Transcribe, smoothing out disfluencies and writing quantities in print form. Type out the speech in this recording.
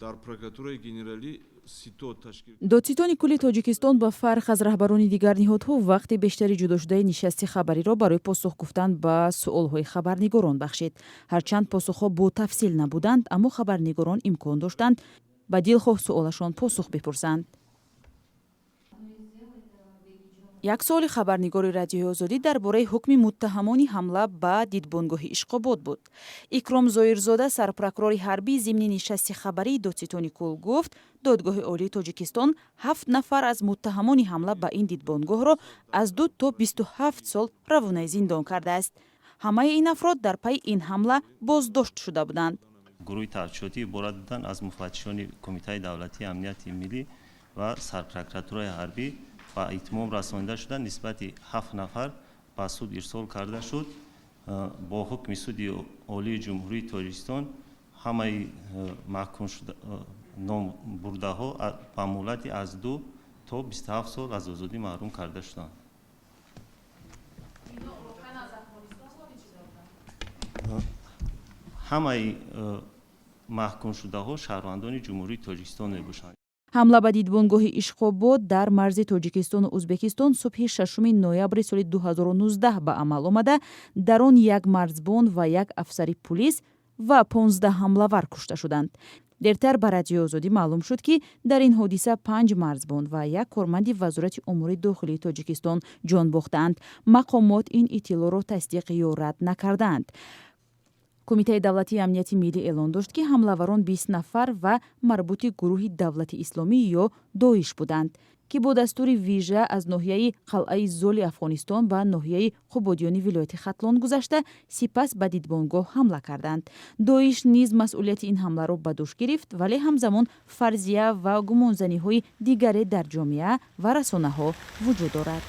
Дар Прокуратураи генералӣ ситод ташкил. Додситони кулли Тоҷикистон, ба фарқ аз раҳбарони дигар ниҳодҳо, вақти бештари ҷудошудаи нишасти хабариро барои посух гуфтан ба суолҳои хабарнигорон бахшид. Ҳарчанд посухҳо ботафсил набуданд, аммо хабарнигорон имкон доштанд, ба дилхоҳ суолашон посух бипурсанд. Як суоли хабарнигори Радиои Озодӣ дар бораи ҳукми муттаҳамони ҳамла ба дидбонгоҳи Ишқобод буд. Икром Зоирзода, сарпрокурори ҳарбӣ, зимни нишасти хабарии додситони кул гуфт, Додгоҳи Олии Тоҷикистон ҳафт нафар аз муттаҳамони ҳамла ба ин дидбонгоҳро аз 2 то 27 сол равонаи зиндон кардааст. Ҳамаи ин афрод дар пайи ин ҳамла боздошт шуда буданд. Гурӯҳи тафтишотӣ иборат буданд аз муфаттишони Кумитаи давлатии амнияти миллӣ ва Сарпрокуратураи ҳарбӣ. Ба итмом расонида шуда, нисбати ҳафт нафар ба суд ирсол карда шуд. Бо ҳукми Суди Олии Ҷумҳурии Тоҷикистон ҳамаи маҳкумшуда номбурдаҳо ба муҳлати аз 2 то 27 сол аз озодӣ маҳрум карда шуданд. Ино воқеан аз Афғонистон ворид шуда буданд? Ҳамаи маҳкумшудаҳо шаҳрвандони Ҷумҳурии Тоҷикистон мебошанд. Ҳамла ба дидбонгоҳи Ишқобод дар марзи Тоҷикистону Ӯзбекистон субҳи 6 ноябри соли 2019 ба амал омада, дар он як марзбон ва як афсари пулис ва 15 ҳамлавар кушта шуданд. Дертар ба Радиои Озодӣ маълум шуд, ки дар ин ҳодиса панҷ марзбон ва як корманди Вазорати умури дохилии Тоҷикистон ҷон бохтаанд. Мақомот ин иттилоъро тасдиқ ё рад накардаанд. Кумитаи давлатии амнияти миллӣ эълон дошт, ки ҳамлаварон 20 нафар ва марбути гурӯҳи Давлати Исломӣ ё Доиш буданд, ки бо дастури вижа аз ноҳияи Қалъаи Золи Афғонистон ба ноҳияи Қубодиёни вилояти Хатлон гузашта, сипас ба дидбонгоҳ ҳамла карданд. Доиш низ масъулияти ин ҳамларо ба дӯш гирифт, вале ҳамзамон фарзия ва гумонзаниҳои дигаре дар ҷомеа ва расонаҳо вуҷуд дорад.